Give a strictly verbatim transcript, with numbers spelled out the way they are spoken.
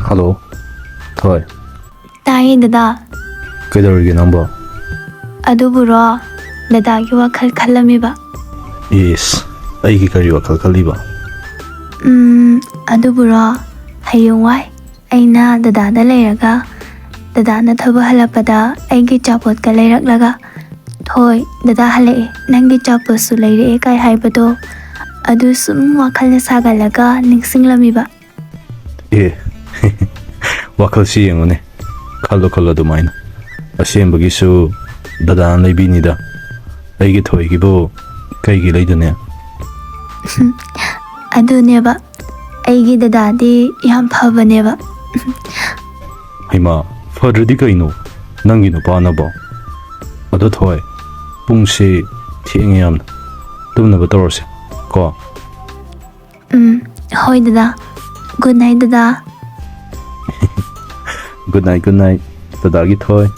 Hello, ꯊꯣꯏ꯫ ꯇꯥꯏꯌꯦ ꯗꯗꯥ꯫ ꯀꯩꯗꯧꯔꯤꯒꯦ ꯅꯪꯕꯣ? ꯑꯗꯨꯕꯨꯔꯣ, ꯗꯗꯥꯒꯤ ꯋꯥꯈꯜ ꯈꯜꯂꯝꯃꯤꯕ꯫ ꯏꯁ, ꯑꯩꯒꯤ ꯀꯔꯤ ꯋꯥꯈꯜ ꯈꯜꯂꯤꯕ? ꯎꯝ, ꯑꯗꯨꯕꯨꯔꯣ, ꯍꯌꯦꯡꯋꯥꯏ ꯑꯩꯅ ꯗꯗꯥꯗ ꯂꯩꯔꯒ ꯗꯗꯥꯅ ꯊꯕꯛ ꯍꯜꯂꯛꯄꯗ ꯑꯩꯒꯤ ꯑꯆꯥꯄꯣꯠꯀ ꯂꯩꯔꯛꯂꯒ, "ꯊꯣꯏ, ꯗꯗꯥ ꯍꯜꯂꯛꯑꯦ, ꯅꯪꯒꯤ ꯑꯆꯥꯄꯣꯠꯁꯨ ꯂꯩꯔꯛꯑꯦ" ꯀꯥꯏ ꯍꯥꯏꯕꯗꯣ, ꯑꯗꯨ ꯁꯨꯝ ꯋꯥꯈꯜꯅ ꯁꯥꯒꯠꯂꯒ ꯅꯤꯡꯁꯤꯡꯂꯝꯃꯤꯕ꯫ ꯑꯦ, ꯋꯥꯈꯜꯁꯤ ꯌꯦꯡꯉꯨꯅꯦ, ꯈꯜꯂꯣ ꯈꯜꯂꯣ ꯑꯗꯨꯃꯥꯏꯅ꯫ ꯑꯁꯦꯡꯕꯒꯤꯁꯨ ꯗꯗꯥꯅ ꯂꯩꯕꯤꯅꯤꯗ꯫ ꯑꯩꯒꯤ ꯊꯣꯏꯒꯤꯕꯨ ꯀꯩꯒꯤ ꯂꯩꯗꯨꯅꯦ? ꯑꯗꯨꯅꯦꯕ, ꯑꯩꯒꯤ ꯗꯗꯥꯗꯤ ꯌꯥꯝ ꯐꯕꯅꯦꯕ꯫ ꯍꯩꯃꯥ, ꯐꯗ꯭ꯔꯗꯤ ꯀꯩꯅꯣ ꯅꯪꯒꯤ ꯅꯨꯄꯥꯅꯕꯣ? ꯑꯗꯣ ꯊꯣꯏ, ꯄꯨꯡꯁꯤ ꯊꯦꯡꯉꯦ ꯌꯥꯝꯅ, ꯇꯨꯝꯅꯕ ꯇꯧꯔꯁꯦ ꯀꯣ꯫ ꯎꯝ, ꯍꯣꯏ ꯗꯗꯥ꯫ ꯒꯨꯗ ꯅꯥꯏꯠ ꯗꯗꯥ꯫ ꯒꯨꯗ ꯅꯥꯏꯠ, ꯒꯨꯗ ꯅꯥꯏꯠ, ꯗꯗꯥꯒꯤ ꯊꯣꯏ꯫